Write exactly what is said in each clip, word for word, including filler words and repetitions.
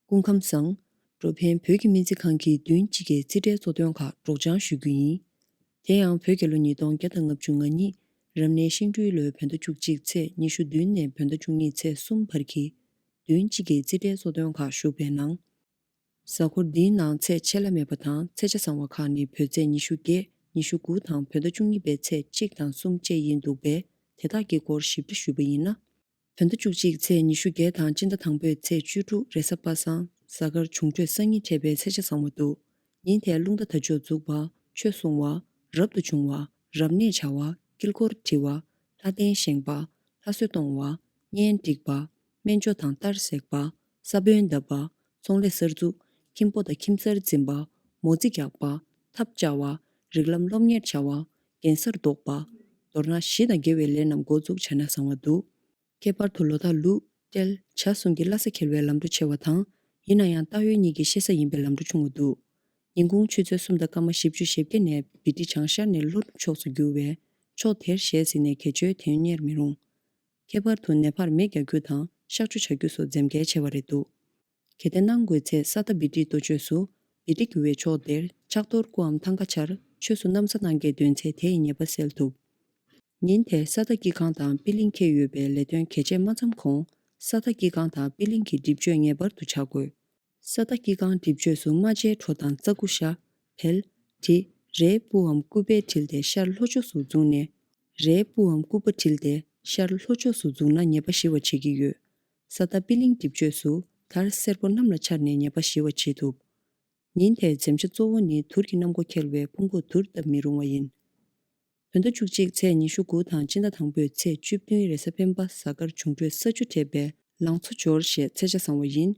སྐུ་ཁམས་བཟང་། འགྲོ་ཕན་བོད་ཀྱི་སྨན་རྩིས་ཁང་གིས་བདུན་གཅིག་གི་རྩིས་ཁྲའི་གཙོ་དོན་ཁག་སྒྲོག་སྦྱང་ཞུ་རྒྱུ་ཡིན། དེ་ཡང་བོད་རྒྱལ་ལོ་ཉིས་སྟོང་བརྒྱ་དང་ལྔ་བཅུ་ང་གཉིས་རབ་གནས་ཤིང་སྦྲུལ་ལོའི་བོད་ཟླ་བཅུ་གཅིག་ཚེས་ཉི་ཤུ་བདུན་ནས་བོད་ཟླ་བཅུ་གཉིས་ཚེས་གསུམ་བར་གྱི་བདུན་གཅིག་གི་རྩིས་ཁྲའི་གཙོ་དོན་ཁག་ཞུགས་པའི་ནང་། གཟའ་འཁོར་འདིའི་ནང་ཚེས་ཆད་ལྷག་མེད་པ་དང་ཚེས་ཆ་བཟང་བ་ཁག་ནི་བོད་ཚེས་ཉི་ཤུ་བརྒྱད། ཉི་ཤུ་དགུ་དང་བོད་ཟླ་བཅུ་གཉིས་པའི་ཚེས་གཅིག་དང་གསུམ་བཅས་ཡིན་འདུག་པས། དེ་དག་གི་སྐོར་ཞིབ་ཕྲ་ཞུས་པ་ཡིན་ན། བོད་ཟླ་བཅུ་གཅིག་ཚེས་ཉི་ཤུ་བརྒྱད་དང་སྤྱི་ཟླ་དང་པོའི་ཚེས་བཅུ་དྲུག་རེས་གཟའ་པ་སངས་གཟའ་སྐར་འབྱུང་འཕྲོད་སང་ཉིན་འཕྲད་པའི་ཚེས་ཆ་བཟང་བ་འདུག་ཉིན་དེར་རླུང་རྟ་དར་ལྕོག་འཛུགས་པ། ཆོས་གསུང་བ། རབ་ཏུ་བྱུང་བ། རབ་གནས་བྱ་བ། དཀྱིལ་འཁོར་བྲི་བ། ལྷ་རྟེན་བཞེངས་པ། ལྷ་གསོལ་གཏོང་བ། གཉེན་སྒྲིག་པ། སྨན་སྦྱོར་དང་གཏར་སྲེག་པ། ས་བོན་བརྡབ་པ། ཚོང་ལས་གསར་འཛུགས། ཁྱིམ་སྤོ་དང་ཁྱིམ་གསར་འཛིན་པ། མོ་རྩིས་རྒྱག་པ། ཐབ་བཅའ་བ། རིགས་ལམ་སློབ་གཉེར་བྱ་བ། གདན་སར་འདོགས་པ། མདོར་ན་གཞི་དང་འགལ་བའི་ལས་རྣམས་འགོ་འཛུགས་བྱས་ན་བཟང་བ་འདུག་ཁྱད་པར་དུ་ལོ་རྟགས་ལུག་སྤྲེལ་བྱ་གསུམ་གྱི་བླ་གཟའ་འཁེལ་བའི་ལམ་འགྲོ་ཆེ་བ་དང་། ཡིན་ན་ཡང་རྟགས་ཡོལ་གཉིས་ཀྱི་བཤད་ས་ཡིན་པའི་ལམ་འགྲོ་བྱུང་བ་འདུག་ཉིན་གུང་ཆུ་ཚོད་གསུམ་དང་སྐར་མ་བཞི་བཅུ་ཞེ་བརྒྱད་ནས་བི་ཏི་བྱང་ཤར་ནས་ལྷོ་ནུབ་ཕྱོགས་སུ་རྒྱུ་བས། ཕྱོགས་དེར་ཞལ་གཟིགས་ནས་གྱད་གཅོད་དོན་གཉེར་མི་རུང་། ཁྱད་པར་དུ་ནད་པར་མེ་རྒྱག་རྒྱུ་དང་གཤག་བཅོས་བྱ་རྒྱུ་སོགས་འཛེམ་གལ་ཆེ་བ་རེད་འདུག་གལ་ཏེ་གནང་དགོས་ཚེ་ས་མཐའ་བི་ཏི་གཏོ་བཅོས་སུ་བི་ཏི་རྒྱུ་བའི་ཕྱོགས་དེར་ཕྱག་རྡོར་སྐུའམ་ཐང་ཀ་ཆར་ཆོས་སུ་ན་བཟའ་གནང་གལ་འདོད་ཚེ་དེ་ཡི་ཉེས་པ་སེལ་ཐུབ། ཉིན་དེར་ས་མཐའ་དཀྱིལ་ཁང་དང་པི་ལིང་འཁེལ་ཡོད་པའི་ལས་དོན་གལ་ཆེ་མ་བརྩམས་གོང་། ས་མཐའ་དཀྱིལ་ཁང་དང་པི་ལིང་གི་སྒྲིབ་བཅོས་ངེས་པར་དུ་བྱ་དགོས། ས་མཐའ་དཀྱིལ་ཁང་སྒྲིབ་བཅོས་སུ་རྨ་བྱའི་གྲོ་དང་རྩྭ་ཀུ་ཤ། བལ། དྲི། རའི་སྤུའམ་སྐུད་པས་དྲིལ་ཏེ་ཤར་ལྷོ་ཕྱོགས་སུ་བརྫུས་ནས། རའི་སྤུའམ་སྐུད་པ་དྲིལ་ཏེ་ཤར་ལྷོ་ཕྱོགས་སུ་བརྫུས་ན་ཉེས་པ་ཞི་བར་བྱེད་ཀྱི་ཡོད། ས་མཐའ་པི་ལིང་སྒྲིབ་བཅོས་སུ་དར་སེར་པོ་གནམ་ལ་འཕྱར་ནས་ཉེས་པ་ཞི་བར་བྱེད་ཐུབ། ཉིན་དེའི་འཛེམ་བྱ་གཙོ་བོ་ནི་དུར་གྱི་གནམ་སྒོ་འཁེལ་བའི་ཕུང་པོ་དུར་བཏབ་མི་རུང་བ་ཡིན། བོད་ཟླ་བཅུ་གཅིག་ཚེས་ཉི་ཤུ་དགུ་དང་སྤྱི་ཟླ་དང་པོའི་ཚེས་བཅུ་བདུན་རེས་གཟའ་སྤེན་པ་གཟའ་སྐར་འབྱུང་འཕྲོད་ས་བཅུ་འཕྲད་པའི་ལང་ཚོ་འབྱོར་ཞེས་ཚེས་ཆ་བཟང་བ་ཡིན།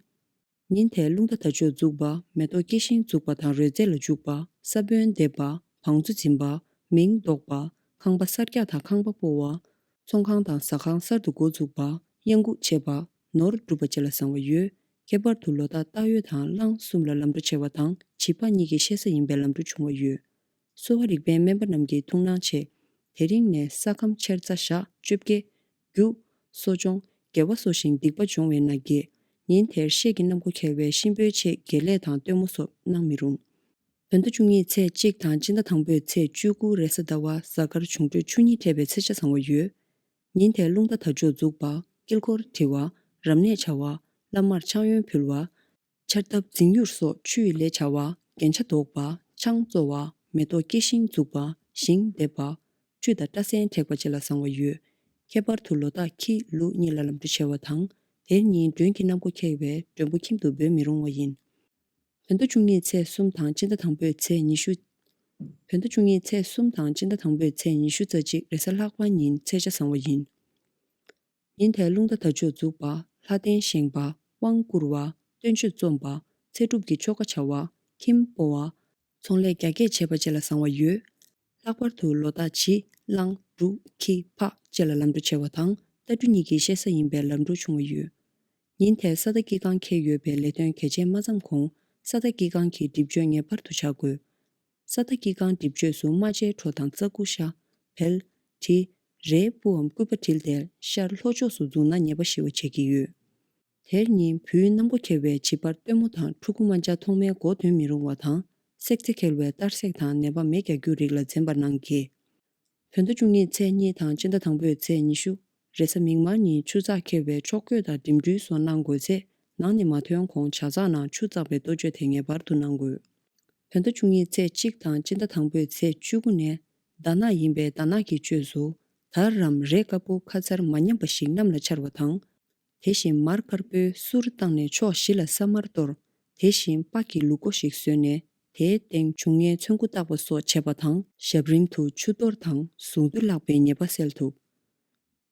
ཉིན་དེར་རླུང་རྟ་དར་ལྕོག་འཛུགས་པ། མེ་ཏོག་སྐྱེ་ཤིང་འཛུགས་པ་དང་རོལ་རྩེད་ལ་འཇུག་པ། ས་བོན་འདེབས་པ། བང་མཛོད་འཛིན་པ། མིང་འདོགས་པ། ཁང་པ་གསར་རྒྱག་དང་ཁང་པ་སྤོ་བ། ཚོང་ཁང་དང་ཟ་ཁང་གསར་དུ་འགོ་འཛུགས་པ། གཡང་འགུགས་བྱེད་པ། ནོར་སྒྲུབ་པ་བཅས་ལ་བཟང་བ་ཡོད། ཁྱད་པར་དུ་ལོ་རྟགས་སྟག་ཡོས་དང་གླང་གསུམ་ལ་ལམ་འགྲོ་ཆེ་བ་དང་བྱིས་པ་གཉིས་ཀྱི་གཤེད་གཟའ་ཡིན་པའི་ལམ་འགྲོ་བྱུང་བ་ཡོད། གསོ་བ་རིག་པའི་སྨན་པ་རྣམས་ཀྱིས་ཐུགས་སྣང་ཆེ། དེ་རིང་ནས་ས་ཁམས་ཆེར་རྩྭ་ཞག་བཅོ་བརྒྱད། རྒྱུ། གསོ་སྦྱོང་། དགེ་བ་སོགས་ཤིང་སྡིག་པ་སྦྱོང་བའི་ནགས་ཀྱི། ཉིན་དེར་གཤེད་ཀྱི་གནམ་སྒོ་འཁེལ་བའི་གཤིན་པོའི་ཆེད་དགེ་ལས་དང་སྟོན་མོ་སོགས་གནང་མི་རུང་། བོད་ཟླ་བཅུ་གཉིས་ཚེས་གཅིག་དང་སྤྱི་ཟླ་དང་པོའི་ཚེས་བཅུ་དགུ་རེས་གཟའ་ཟླ་བ་གཟའ་སྐར་འབྱུང་འཕྲོད་ཆུ་གཉིས་འཕྲད་པའི་ཚེས་ཆ་བཟང་བ་ཡོད། ཉིན་དེར་རླུང་རྟ་དར་ལྕོག་འཛུགས་པ། དཀྱིལ་འཁོར་བྲི་བ། རབ་གནས་བྱ་བ། བླ་མར་ཕྱག་གཡོན་ཕུལ་བ། ཆར་ཐབ་འཛིང་ཡུར་སོགས་ཆུ་ཡི་ལས་བྱ་བ། རྒྱན་ཆ་འདོགས་པ། ཆང་བཙོ་བ། མེ་ཏོག་སྐྱེ་ཤིང་འཛུགས་པ། ཞིང་འདེབས་པ། ཆུ་དང་སྤྲ་སེན་བྲེག་པ་བཅས་ལ་བཟང་བ་ཡོད། ཁྱད་པར་དུ་ལོ་རྟགས་ཁྱི་ལུག་གཉིས་ལ་ལམ་འགྲོ་ཆེ་བ་དང་། དེར་ཉིན་མགྲོན་གྱི་གནམ་སྒོ་འཁེལ་བས་མགྲོན་པོ་ཁྱིམ་དུ་འབོད་མི་རུང་བ་ཡིན། བོད་ཟླ་བཅུ་གཉིས་ཚེས་གསུམ་དང་སྤྱི་ཟླ་དང་པོའི་ཚེས་ཉི་ཤུ། བོད་ཟླ་བཅུ་གཉིས་ཚེས་གསུམ་དང་སྤྱི་ཟླ་དང་པོའི་ཚེས་ཉི་ཤུ་རྩ་གཅིག་རེས་གཟའ་ལྷག་པ་ཉིན་ཚེས་ཆ་བཟང་བ་ཡིན། ཉིན་དེར་རླུང་རྟ་དར་ལྕོག་འཛུགས་པ། ལྷ་རྟེན་བཞེངས་པ། དབང་བསྐུར་བ། བསྟན་བཅོས་རྩོམ་པ། ཚེ་སྒྲུབ་ཀྱི་ཆོ་ག་བྱ་བ། ཁྱིམ་སྤོ་བ། ཚོང་ལས་རྒྱ་སྐྱེད་བྱེད་པ་བཅས་ལ་བཟང་བ་ཡོད། ལྷག་པར་དུ་ལོ་རྟགས་བྱི། གླང་། འབྲུག་ཁྱི། ཕག་བཅས་ལ་ལམ་འགྲོ་ཆེ་བ་དང་རྟ་འབྲུ་གཉིས་ཀྱི་གཤེད་གཟའ་ཡིན་པའི་ལམ་འགྲོ་བྱུང་བ་ཡོད། ཉིན་དེར་ས་མཐའ་དཀྱིལ་ཁང་འཁེལ་ཡོད་པའི་ལས་དོན་གལ་ཆེ་མ་བརྩམས་གོང་ས་མཐའ་དཀྱིལ་ཁང་གི་སྒྲིབ་བཅོས་ངེས་པར་དུ་བྱ་དགོས། ས་མཐའ་དཀྱིལ་ཁང་སྒྲིབ་བཅོས་སུ་རྨ་བྱའི་གྲོ་དང་རྩྭ་ཀུ་ཤ། བལ། གྲི། རའི་སྤུའམ་སྐུད་པ་དྲིལ་ཏེ་ཤར་ལྷོ་ཕྱོགས་སུ་འཛུགས་ན་ཉེས་པ་ཞི་བ་བྱེད་ཀྱི་ཡོད། དེར་ཉིན་བུའི་གནམ་སྒོ་འཁེལ་བའི་བྱིས་པར་སྟོན་མོ་དང་ཕྲུ་གུ་དམར་འབྱར་ཐོག་མའི་མགོ་འདོན་མི་རུང་བ་དང་། བསྲེག་རྫས་འཁེལ་བའི་གཏར་སྲེག་དང་ནད་པ་མེ་རྒྱག་རྒྱུ་རིགས་ལ་འཛེམ་པར་གནང་གི། བོད་ཟླ་བཅུ་གཉིས་ཚེས་གཉིས་དང་སྤྱི་ཟླ་དང་པོའི་ཚེས་ཉི་ཤུ། རེས་གཟའ་མིག་དམར་ཉིན་ཆུ་ཚགས་འཁེལ་བའི་ཕྱོགས་བསྐོས་དང་འགྲིམ་འགྲུལ་སོགས་གནང་དགོས་ཚེ། ནང་ནས་མ་ཐོན་གོང་བྱ་ཚགས་ནང་ཆུ་བཙགས་པའི་གཏོ་བཅོས་དེ་ངེས་པར་དུ་གནང་དགོས། བོད་ཟླ་བཅུ་གཉིས་ཚེས་གཅིག་དང་སྤྱི་ཟླ་དང་པོའི་ཚེས་བཅུ་དགུ་ནས་ཟླ་ནག་ཡིན་པས་ཟླ་ནག་གི་བཅོས་སུ། དར་རམ་རས་དཀར་པོ་ཁ་མཚར་མ་ཉམས་པ་ཞིག་གནམ་ལ་འཕྱར་བ་དང་། དེ་བཞིན་མར་དཀར་པོའི་གསུར་བཏང་ནས་ཕྱོགས་བཞི་ལ་ས་དམར་གཏོར། དེ་བཞིན་པགས་ཀྱི་ལུག་མགོ་ཞིག་བཟོས་ནས་དེའི་སྟེང་འབྱུང་ལྔའི་ཚོན་སྐུ་བཏགས་པ་སོགས་བྱས་པ་དང་། ཞབས་རིམ་དུ་ཆུ་གཏོར་དང་གཟུངས་འདུས་བཀླགས་པའི་ཉེས་པ་སེལ་ཐུབ།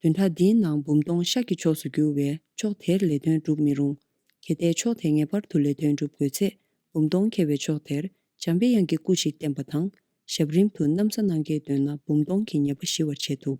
བདུན་ཕྲག་འདིའི་ནང་འབུམ་སྟོང་ཤར་གྱི་ཕྱོགས་སུ་རྒྱུ་བས་ཕྱོགས་དེར་ལས་དོན་སྒྲུབ་མི་རུང་། གལ་ཏེ་ཕྱོགས་དེ་ངེས་པར་དུ་ལས་དོན་སྒྲུབ་དགོས་ཚེ། འབུམ་སྟོང་འཁེལ་བའི་ཕྱོགས་དེར་བྱམས་པའི་དབྱངས་ཀྱི་སྐུ་ཞིག་བསྟན་པ་དང་། ཞབས་རིམ་དུ་ན་བཟའ་གནང་གལ་འདོད་ན་འབུམ་སྟོང་གི་ཉེས་པ་ཞི་བར་བྱེད་ཐུབ།